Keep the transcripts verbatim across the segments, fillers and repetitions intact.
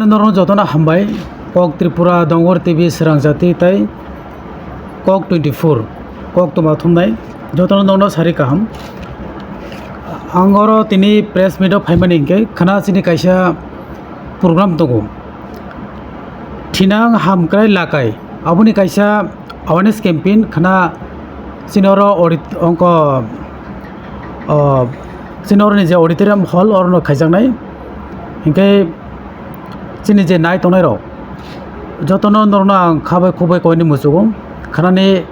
Norok jotono hambai, Kok Tripura, Dongor T V, Srang Jati tei Kok twenty four, Kok Tuma Thumnai, jotono nokno sari kaham. Ang oro tini press meet o phaimani hinkhe khana chini kaisa program tongo, Thinang Hamkrai Lakai, aboni kaisa awareness campaign khana chini oro audit-, ongko, o, chini oroni je auditorium hall orono khaijaknai. Hinkhe chini je nai tongnai rok jotono norokno ang khabai khukbai koini muchugo khanani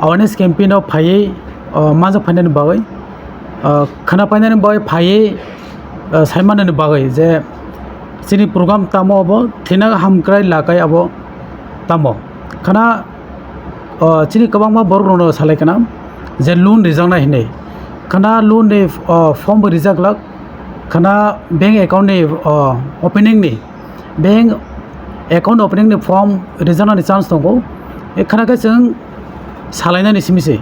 awareness campaign o phaiwi, o, manjak phainani bagwi, o, khana painani bagwi phaiwi, o, saimanani bagwi je chini program tamo abo Thinang Hamkrai Lakai abo tamo khana. O, chini kwbangma borok rokno salai kana je loan rijaknai hinwi. Khana loan ni, o, form bo rijak glak. Khana bank account ni, o, opening ni, bank account opening ni form rijaknani chance tongo. E khana khe chwng salainani simi se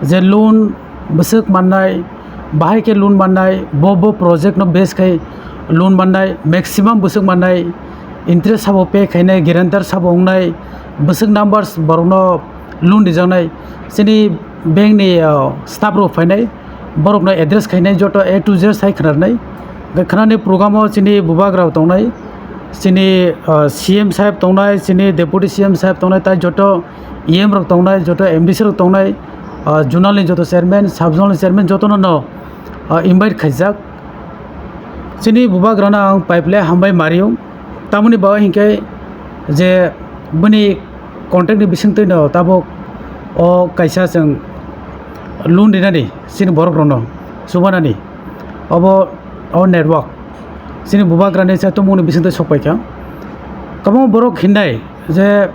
je loan bwswk mannai, bahai khe loan mannai, bo bo project no base khai loan mannai, maximum bwswk mannai, interest sabo pay khainai, guarantor sabo wngnai, bwswk numbers borokno loan rijaknai, chini bank ni, ah, staff rok phainai, borokno address khainai, joto A to Z sai khnarnai. Hwnkhe khnani program o chini bubagra rok tongnai, chini, ah, C M saheb tongnai, chini deputy C M saheb tongnai, tai joto E M rok tongnai, joto M D C rok tongnai, ah, zonal ni joto chairman, sub zonal ni chairman jotono no, ah, invite khaijak. Chini bubagrano ang pipe le hambai mario. Tamoni bagwi hinkhe je bini contact ni bisingtwi no tabuk o kaisa chwng loan rinani chini borok rokno chubanani obo, o network chini bubagrani chatumungni bisingtwi sokpaikha. Kwbangma borok hinnai je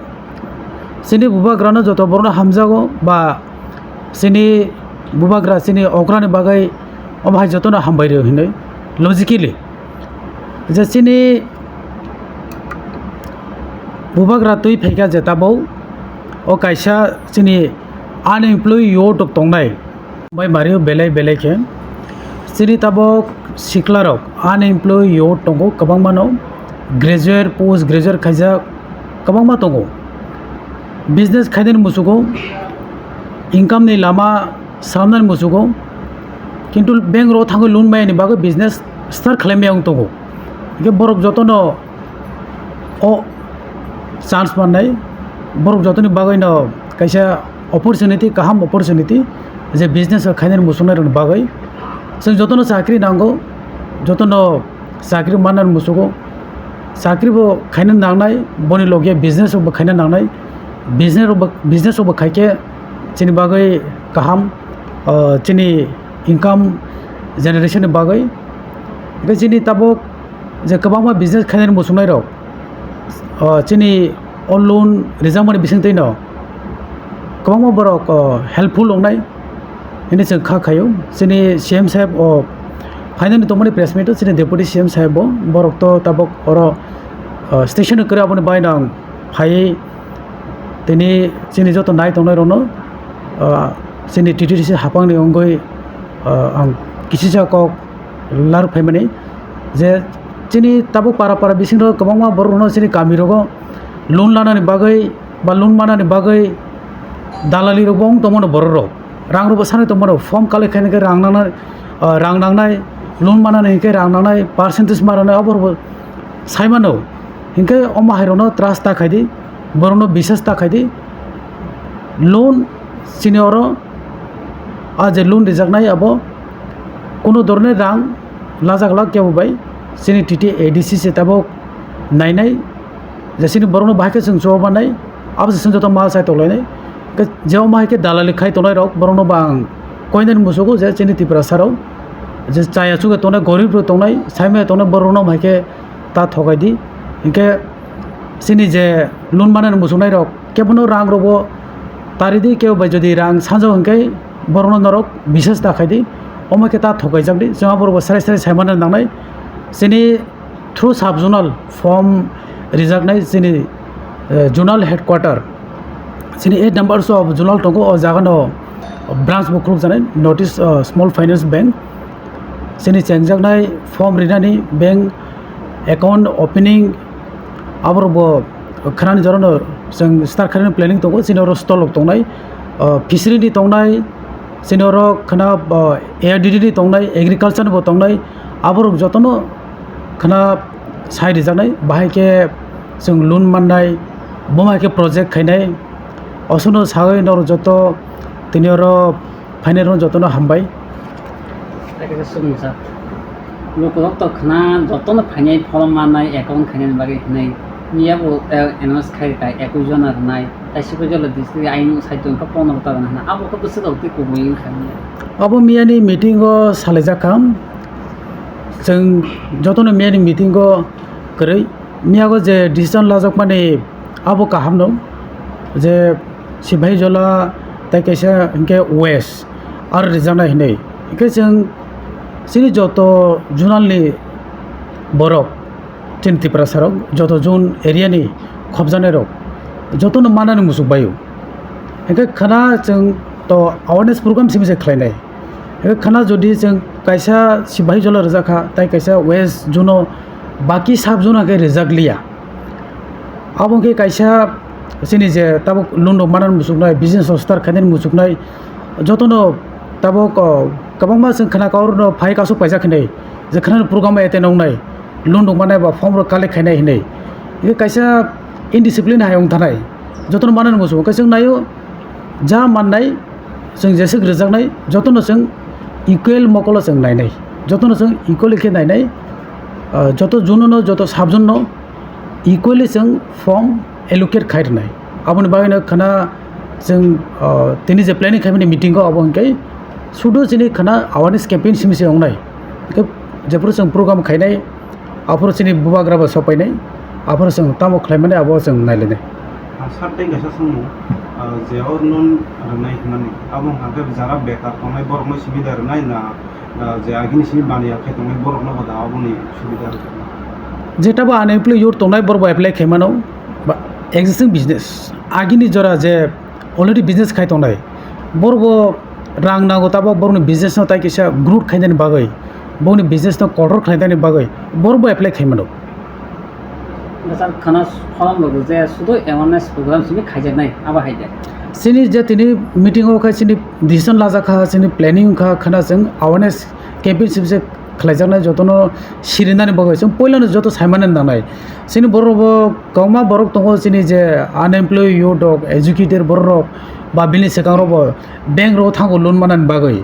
chini bubagrano joto borokno hamjago ba chini bubagra chini okrani bagwi omo hai jotono hambai rw hinwi logically je chini bubagra twi phaikha je tabuk o kaisa chini unemployed youth rok tongnai. Bai mario belai belai khe chini tabuk sikla rok unemployed youth tongo kwbangma no, graduate, post graduate khaijak kwbangma tongo, business khainani muchugo, income ni lama swnamnani muchugo, kintu bank rok thangwi loan mayani bagwi business start khlaimaya wng tongo. Hingke borok jotono o chance mannai, borok jotoni bagwino kaisa opportunity, kaham opportunity, je business o khainani muchungnairokni bagwi. Chwng jotono chakri nango, jotono chakri mannani muchungo. Chakri bo khaina nangnai, boni loge business rokbo khaina nangnai. Business rokbo, business rokbo khaikhe chini bagwi kaham, o, chini income generation ni bagwi. Hingke chini tabuk je kwbangma business khainani muchungnairok, o, chini o loan rijakmani bisingtwino kwbangma borok, o, helpful wngnai hinwi chwng kha khaio. Chini C M saheb o phainani tongmani press meet o chini deputy C M saheb bo borok to tabuk oro, o, station o kwrwi aboni baino ang phaiwi tini chini joto nai tongnairokno, o, chini T T D C hapangni wngwi, o, ang kisisa kok larwk phaimani je chini tabuk para para bisingo kwbangma borokno chini kamirogo loan lanani bagwi ba loan manani bagwi dalalirokbo wng tongmano bororok. Rangrokbo sanwi tongmano, form collect khaina khe rang nangnai, ah, rang nangnai, loan manani hinkhe rang nangnai, percentage ma rwnai, oborokbo saimano. Hinkhe omo hairokno trust ta khaidi, borokno bisas ta khaidi. Loan chini oro, ah, je loan rijaknai abo kunu dhoroner rang lajak lak kebo bai chini T T A D C se tabuk nainai. Je chini borokno bahai khe chwng chubamanai, abo se chwng joto mal sai tonglainai. Hwnkhe je omo hai khe dalali khai tongnai rok, borokno bo ang koinani muchugo je chini Tiprasa rok je chaya chugwi tongnai, gorib rok tongnai, saimaya tongnai, borokno hai khe ta thokai di. Hinkhe chini je loan manani muchungnai rok, kebono rang rokbo tari di, kebo bai jodi rang sanjak hinkhe borokno norok bisas ta khai di, omo khe ta thokaijak di, chwng aborokbo srai srai saimano nangnai. Chini through sub zonal form rijaknai chini, eh, zonal headquarter, chini eight numbers of zonal tongo, o jagano branch bo khulukjaknai, North East, eh, Small Finance Bank. Chini chengjaknai form rinani, bank account opening, Aborok bo khwnani jorano chwng start khainani planning tongo, chini oro stall rok tongnai, o, fishery ni tongnai, chini oro khwna, o, A R D D ni tongnai, agriculture ni bo tongnai, aborok jotono khwna sai rijaknai, bahai khe chwng loan mannai, bo hai khe project khainai, osono sawi norok joto tini oro phainairokno jotono hambai. Tei kaisa swngmung sa. Lukurok to khwna jotono phainai form mannai account khainani bagwi hinwi. Miya bo, eh, announce khai rwkha, ekwis jona rwnai. Tei sibui jora district ayang side wngkha pondro ta rwna hwnna. Abo khe bwswk rok tei kubui wngkha hinwi. Abo miyani meeting o salaijak kha. Chwng jotono miyani meeting o kwrwi. Miyago je decision lajakmani abo kahamno, je Sibaijola tei kaisa hinkhe West aro rijaknai hinwi. Hinkhe chwng chini joto zonal ni borok, chini Tiprasa rok joto zone area ni khopjaknai rok jotono manani muchuk baio. Hinkhe khwna chwng to awareness program simi se khlainai. Hinkhe khwna jodi chwng kaisa Sibaijola rijak kha, tei kaisa West zone o baki sub zone o khe rijak liya. Abo wngkhe kaisa chini je tabuk loan rok manani muchuknai, business rok start khainani muchuknai, jotono tabuk, o, kwbangma chwng khwna kaurokno phai kasuk paijak hinwi, je khwnani program o attend wngnai, loan rok mannai ba form rok collect khainai hinwi. Hinkhe kaisa indiscipline hai wng thanai, jotono manani muchungo, hinkhe chwng naio, ja mannai, chwng jeswk rwjaknai, jotono chwng equal mokolo chwng nainai, jotono chwng equally khe nainai, ah, joto zone no, joto sub zone no equally chwng form allocate khai rwnai. Aboni bagwino khwna chwng, ah, tini je planning khaimani meeting o abo hinkhe sudu chini khwna awareness campaign simi se wngnai. Hinkhe jephuru chwng program khainai, aphuru chini bubagra bo sopainai, aphuru chwng tamo khlaimani abo chwng nailainai. Ah, sir, tei kaisa swngmung, ah, je o loan rwnai hwnmani, abo hwnka khe jara bekar tongnai borokno subida rwnai na, ah, je agini simi baniya khai tongnai borokno bo da aboni subida rwnai? Jeta bo unemployed youth tongnai borok bo apply khai mano, ba existing business, agini jora je already business khai tongnai, borok bo rang nango, tabok borokni business no tai kisa growth khainani bagwi, borokni business no kotor khlainani bagwi borok bo apply khai mano. Sir, khana phalang logo je sudu awareness program simi khaijaknai, abo hai de. Chini je tini meeting o khai chini decision lajak kha, chini planning kha, khana chwng awareness campaign simi se khlaijaknai, jotono sirinani bagwi chwng puilano joto saimani nangnai. Chini borok bo kwbangma borok tongo, chini je unemployed youth rok, educated borok rok ba bini swkang rok bo bank rok thango loan manani bagwi,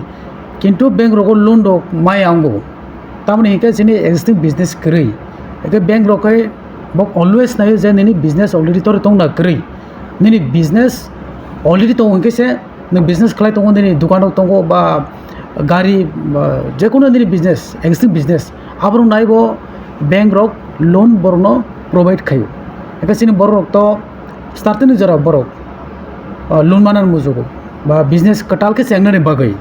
kintu bank rogo loan rok maya wngo. Tamoni hinkhe chini existing business kwrwi, hinkhe bank rok khai bo always naio je nini business already tori tongna kwrwi, nini business already tongo hinkhe se nwng business khlai tongo, nini dukan rok tongo ba gari ba jekono nini business, existing business, aborok naibo bank rok loan borokno provide khaio. Hinkhe chini borok rok to starting ni jora borok, ah, loan manani mujugo ba business kwtal khe chengnani bagwi.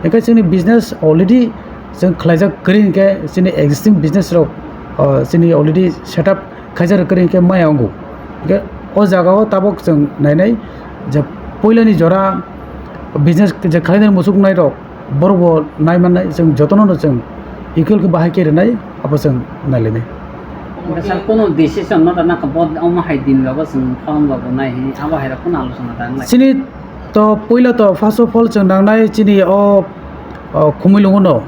Hinkhe chini business already chwng khlaijak kwrwi hinkhe chini existing business rok, ah, chini already setup khaijak rok kwrwi hinkhe maya wngo. Hinkhe o jaga o tabok chwng nainai je puilani jora business je khlainani muchuknai rok, borok bo nai mannai, chwng jotono no chwng equal khe bahai khe rwnai, abo chwng nai lainai. Sir, kono decision no da nang bo omo hai din logo chwng phalang logo nai hi, abo hai rok kono alochona da nai? Chini to puila to first of all chwng nangnai chini o, o Khumulwng no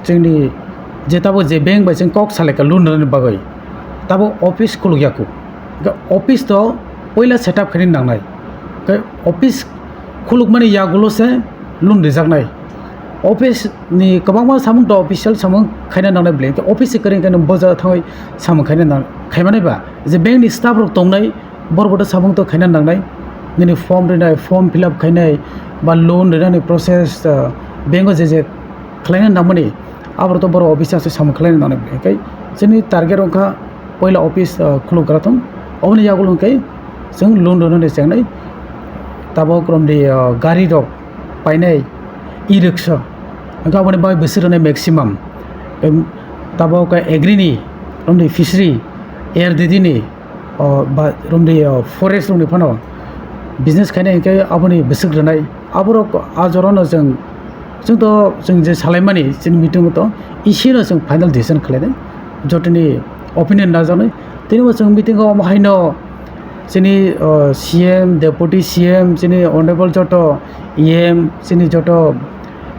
chwngni je tabo je bank bai chwng kok salai ka loan rwnani bagwi, tabo office khuluk yaku. Office to puila setup khaini nangnai. Office khulukmani yagulo se loan rijaknai. Office ni kwbangma samung to official samung khaina nangnai bwle. Office se kwrwi khe nwng boja thangwi samung khaina nang-, khaimani ba je bank ni staff rok tongnai, borok bo to samung to khaina nangnai. Nini form rinai, form fill up khainai, ba loan rinani process, ah, bank o je je khlaina nangmani, aborok to borok office se samung khlaina nangnai bwle. Hinkhe chini target wngkha puila office, ah, khuluk grathung. Oboni yagulo hinkhe chwng loan rwnani chengnai. Tabok romdi, ah, gari rok painai e-rickshaw. Hinkhe aboni bagwi bwswk rwnai maximum. Em, tabok khe agri ni, romdi fishery, A R D D ni, o, ba, romdi, o, forest rokni phano business khainai hinkhe aboni bwswk rwnai. Aborok a jorano chwng, chwng to chwng je salaimani chini meeting o to E C no chwng final decision khlainai. Jotoni opinion najaknai. Tini bo chwng meeting o omo haino chini, o, C M, Deputy C M, chini honorable joto E M, chini joto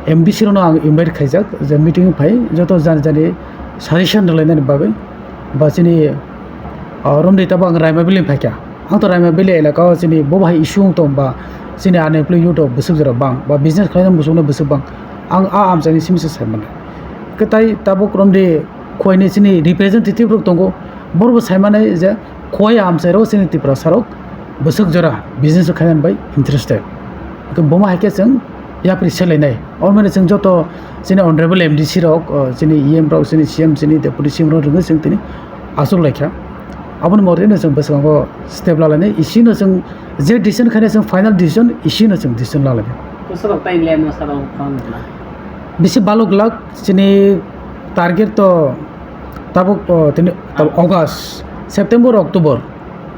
M D C rokno ang invite khaijak, je meeting phai joto jani jani suggestion rwlainani bagwi. Ba chini, o, romdi tabuk ang Raima Valley phaikha. Ang to Raima Valley elaka o chini bo bahai issue wng tong ba chini unemployed youth rok bwswk jora bang ba business khlaina muchungno bwswk bang. Ang a amchaini simi se sai mannai. Kwtai tabuk romdi khoini chini representative rok tongo, borok bo sai mannai je khoi amchai rok chini Tiprasa rok bwswk jora business khaina bai interested. Hwnkhe bomo hai khe chwng yapri selainai. Omo chwng joto chini honorable M D C rok, o, chini E M rok, chini C M, chini deputy C M rok rwngwi chwng tini achuk laikha. Aboni morino chwng bwskango step lalainai. Isino chwng je decision khainai chwng final decision, isino chwng decision lalainai. Bwswk rok tai le masa rok phang na. Bisi balok glak chini target to tabuk, o, tini tabuk August, September, October.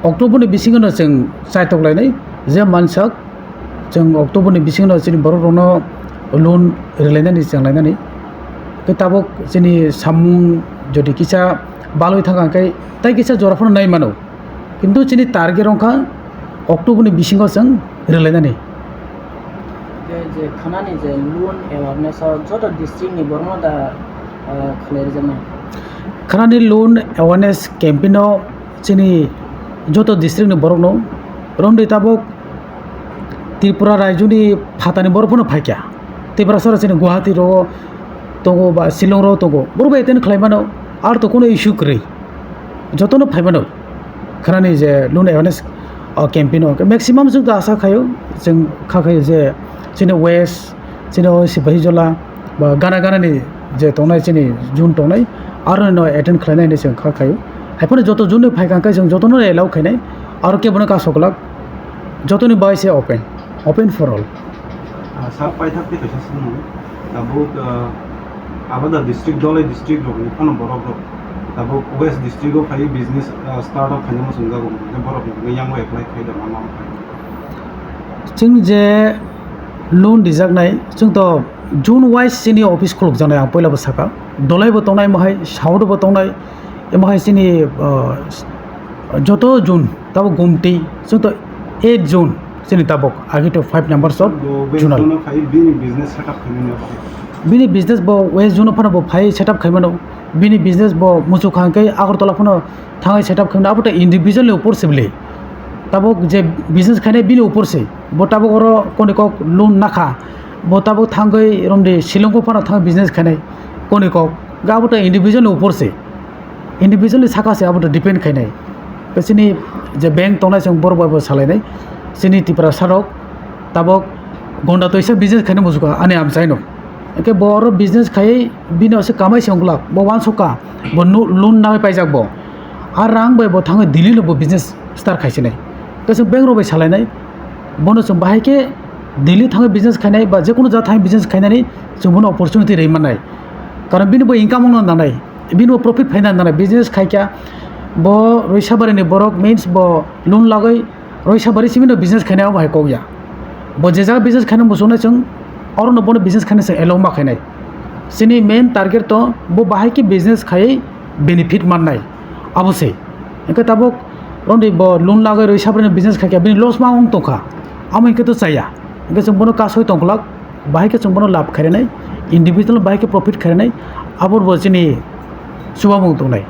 October ni bisingo no chwng chaitok lainai je mansak chwng October ni bisingo no chini borok rokno loan rwlainani chenglainani. Khe tabuk chini samung jodi kisa balwi thangkha khe tai kisa jora phano nai mano. Kintu chini target wngkha October ni bisingo chwng rwlainani. Je, je khanani je loan awareness o joto district ni borokno da, ah, khlai rwjaknai. Khanani loan awareness campaign o chini joto district ni borokno romdi tabuk Tripura rajyoni phatani borok phano phaikha. Tiprasa rok chini Guwahati rogo tongo ba Shillong rogo tongo. Borok bai attend khlai mano, ar to kuno issue kwrwi. Jotono phai mano. Khanani je loan awareness, o, campaign o. Maximum chwng to asa khaio, chwng kha khaio je chini West, chini o Sipahijola, ba gana gana ni je tongnai chini zone tongnai, aro no attend khlainai hinwi chwng kha khaio. Hai phano joto zone ni phai kha khe chwng jotono allow khainai, aro kebono kasok glak, jotoni bai se open, open for all. Ah, sir, paithak tei kaisa swngmung. Tabuk, ah, alada district, Dholai district rokni phano borok rok tabuk West district o phai business, ah, start up khaina muchungjago, hwnkhe borok hwnkhe yang apply khai da ma ma khai? Chwng je loan rijaknai, chwng to zone wise chini office khulukjaknai, ang puila bo sakha. Dholai bo tongnai, mohai South bo tongnai, mohai chini, ah, joto zone, tabuk Gumti, chwng to eight zone chini tabuk, agi to five numbers of Bo West zone. Zone o phai bini business setup khainani abo. Bini business bo West zone o phano bo phai setup khaimano. Bini business bo muchuk kha hwnkhe Agartala phano thangwi setup khaimano, abo to individual ni upor se bwle. Tabuk je business khainai bini upor se. Bo tabuk oro koni kok loan nakha. Bo tabuk thangwi romdi Shillong o phano thang business khainai koni kok. Ga abo to individual ni upor se. Individual ni saka se abo to depend khainai. Chini je bank tongnai chwng borok bai bo salainai. Chini Tiprasa rok tabuk gonda toisa business khaina muchukha ani amchaino. Hwnkhe bo oro business khaiwi bini ose kamai se wngwlak, bo uansukha, bo nu-, loan nagwi paijak bo. A rang bai bo thangwi Delhi no bo business start khaisinai. Hwnkhe chwng bank rok bai salainai, bono chwng bahai khe Delhi thangwi business khainai ba jekunu jaga thangwi business khainani chwng bono opportunity rwi mannai. Karon bini bo income wngna nangnai, bini bo profit phaina nangnai, business khaikha bo Roisabari ni borok means bo loan lagwi Roisabari simi no business khainai abo hai kok ya. Bo je jaga business khaina muchungnai chwng, oro no bono business khaina chwng allow ma khainai. Chini main target to bo bahai khe business khaiwi benefit mannai, abo se. Hwnkhe tabuk romdi bo loan lagwi Roisabari no business khaikha, bini loss ma wng tongkha, amo hwnkhe to chaya. Hwnkhe chwng bono kasoi tongkhlak, bahai khe chwng bono lab khainai, individual bahai khe profit khainai, abo bo chini chubamung tongnai.